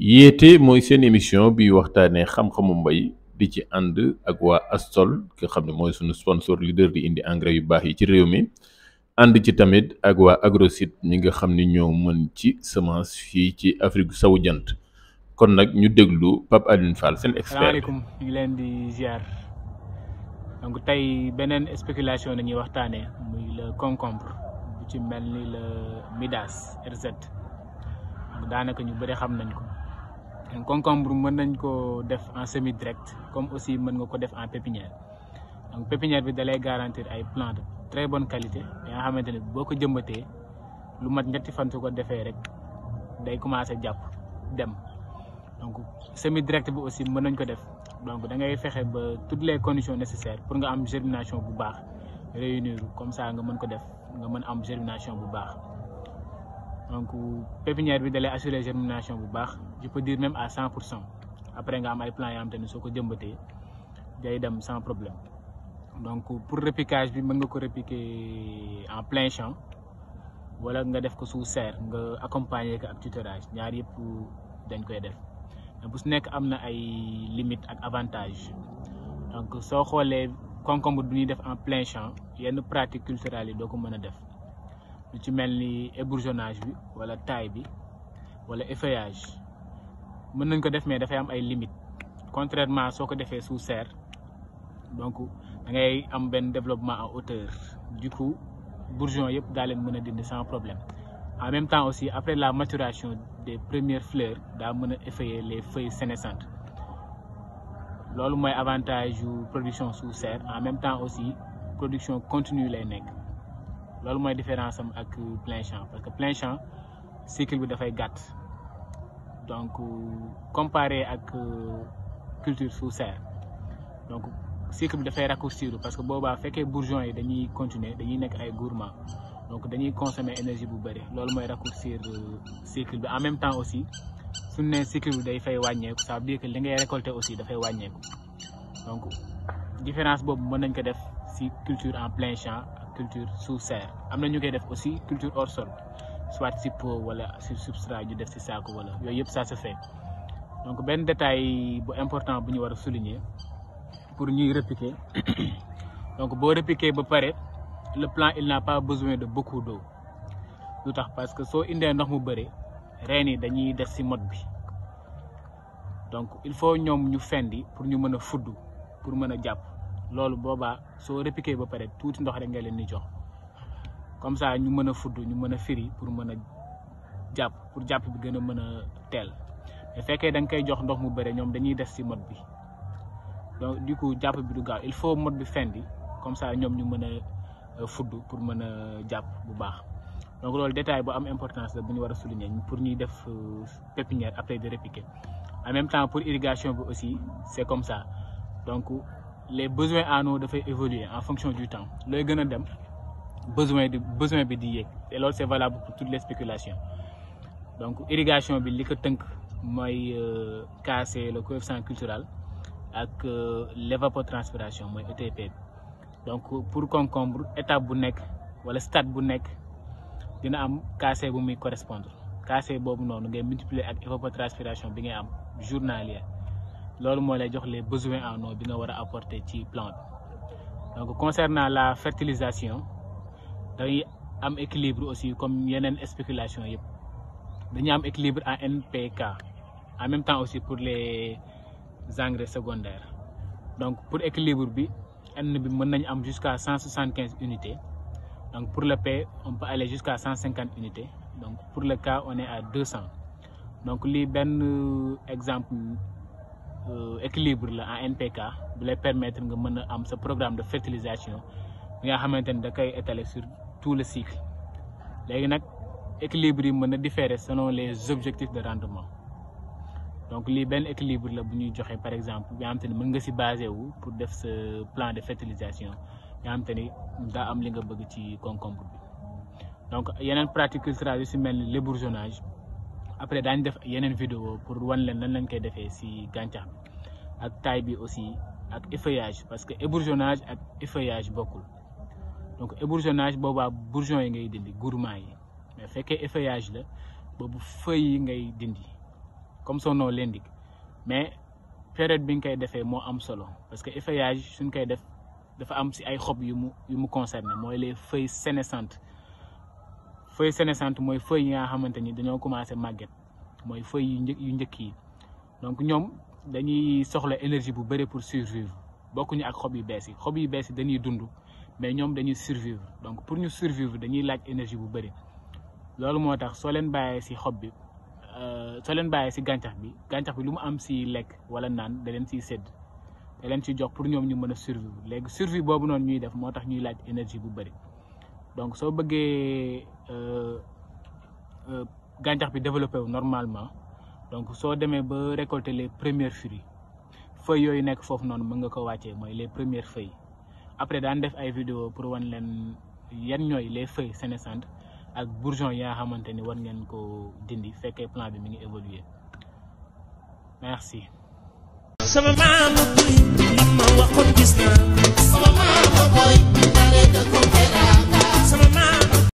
yéete mooy seen émission bi waxtaanee xam-xamu mbay di ci ànd ak waa Astol nga xam ne mooy sunu sponsor leader di indi engrais yu baax yi ci réew mi ànd ci tamit ak waa Agrosite ñi nga xam ni ñoo mën ci semence fii ci Afrique sowu jant kon nag ñu déglu Pape Alioune Fall seen expert. salaamaaleykum ñu ngi leen di ziar donc tey beneen spéculation la ñuy waxtaanee muy le concombre bu ci mel ni le Midas RZ donc daanaka ñu bëri xam nañ ko. Concombre mën nañ ko def en semi direct comme aussi mën nga ko def en pépinière donc pépinière bi dalay garantir ay plants de très bonne qualité nga xamante ne boo ko jëmbatee lu mat ñetti fan su ko defee rek day commencé jàpp dem donc semi direct bi aussi mën nañ ko def donc da ngay fexe ba toutes les conditions nécessaires pour nga am germination bu baax réunir comme ça nga mën ko def nga mën am germination bu baax. Donc pépinière bi dalay assurer germination bu baax je peux dire même à 100% après nga am ay plants yoo xam te ne soo ko jëmbatee day dem sans problème donc pour repiquage bi mën nga ko repiquer en plein champ wala nga def ko sous serre nga accompagner ko ak tutorage ñaar yëpp dañ koy def mais bu su nekk am na ay limites ak avantages donc soo xoolee concombre du ñuy def en plein champ yenn pratiques culturales yi doo ko mën a def. lu ci mel ni ébourgeonnage bi wala taille bi wala effeuillage mën nañ ko def mais dafay am ay limites contrairement soo ko defee sous serre donc da ngay am benn développement en hauteur du coup bourgeons yëpp daa leen mën a dindi sans problème en même temps aussi après la maturation des premières fleurs daa mën a effeuiller les feuilles sénescentes loolu mooy avantage yu production sous serre en même temps aussi production continue lay nekk. loolu mooy différence am ak plein champ parce que plein champ cycle bi dafay gàtt donc comparé ak culture sous serre donc cycle bi dafay raccourcir parce que boobaa fekkee bourgeons yi dañuy continuer dañuy nekk ay gourmands donc dañuy consommer énergie bu bëri loolu mooy raccourcir cycle bi en même temps aussi suñu nee cycle bi day fay wàññeeku ça veut dire que li ngay récolter aussi dafay wàññeeku donc différence boobu mën nañ ko def si culture en plein champ. Culture sous serre am na ñu koy def aussi culture hors sol soit si pot wala si substrat ñu def si saako wala yooyu yëpp ça se fait donc benn détail bu important bu ñu war a souligner pour ñuy repiquer donc boo repiquer ba pare le plant il n'a pas besoin de beaucoup d'eau lu tax parce que soo indee ndox mu bëri reen yi dañuy def si mode bi donc il faut ñoom ñu fendi pour ñu mën a fudd pour mën a jàpp. loolu boobaa soo repiquer ba pare tuuti ndox rek nga leen di jox comme ça ñu mën a fudd ñu mën a firi pour mën a jàpp pour jàpp bi gën a mën a teel mais fekkee da nga koy jox ndox mu bëre ñoom dañuy des ci mode bi donc du coup jàpp bi du gaaw il faut mode bi fendi comme ça ñoom ñu mën a fudd pour mën a jàpp bu baax donc loolu détail bu am importance la bu ñu war a souligner pour ñuy def pépinière après de repiquer en même temps pour irrigation bi aussi c'est comme ça donc les besoins en eau dafay évoluer en fonction du temps looy gën a dem besoin bi di yéeg et loolu c'est valable pour toutes les spéculations donc irrigation bi li ko tënk mooy casser le coefficient cultural ak l'évapotranspiration mooy ETP donc pour concombre étape bu nekk wala stade bu nekk dina am casser bu muy correspondre casser boobu noonu ngay multiplier ak évapotranspiration bi ngay am journalière loolu moo lay jox les besoins en eau bi nga war a apporter ci plante donc concernant la fertilisation dañuy am équilibre aussi comme yeneen spéculation yëpp dañuy am équilibre en NPK en même temps aussi pour les engrais secondaires donc pour équilibre bi N bi mën nañu am jusqu'à 175 unités donc pour le P on peut aller jusqu'à 150 unités donc pour le K on est à 200 donc lii benn exemple équilibre la en NPK bu lay permettre nga mën a am sa programme de fertilisation bi nga xamante ni da koy étaler sur tout le cycle léegi nag équilibre yi mën na différer selon les objectifs de rendement donc lii benn équilibre la bu ñuy joxe par exemple bi nga xamante ni mën nga si basé wu pour def sa plan de fertilisation nga xamante ni daa am li nga bëgg ci concombre bi donc yeneen pratique culturelle yu si mel ni l'ébourgeonnage après daañu def yeneen vidéo pour wan leen nan lañ koy defee si gàncax bi ak taille bi aussi ak effeuillage parce que ébourgeonnage ak effeuillage bokkul donc ébourgeonnage boobaa bourgeons yi ngay dindi gourmands yi mais fekkee effeuillage la boobu feuilles yi ngay dindi comme son nom l'indique mais période bi nga koy defee moo am solo parce que effeuillage suñ koy def dafa am si ay xob yu mu concerné mooy les feuilles sénescentes mooy feuilles yi nga xamante ni dañoo commencé màgget mooy feuilles yu njëkk yi donc ñoom dañuy soxla énergie bu bëri pour survivre bokkuñu ak xob yu bees yi dañuy dund mais ñoom dañuy survivre donc pour ñu survivre dañuy laaj énergie bu bëri loolu moo tax soo leen bàyyee si xob bi soo leen bàyyee si gàncax bi lu mu am si lekk wala naan da leen siy sédd da leen ci jox pour ñoom ñu mën a survivre léegi survie boobu noonu ñuy def moo tax ñuy laaj énergie bu bëri donc soo bëggee gàncax bi développé wu normalement donc soo demee ba récolter les premiers fruits feuilles yooyu nekk foofu noonu mën nga ko wàccee mooy les premières feuilles après daan def ay vidéo pour wan leen yan ñooy les feuilles sénescentes ak bourgeons yi nga xamante ni war ngeen ko dindi fekkee plant bi mi ngi évoluer merci.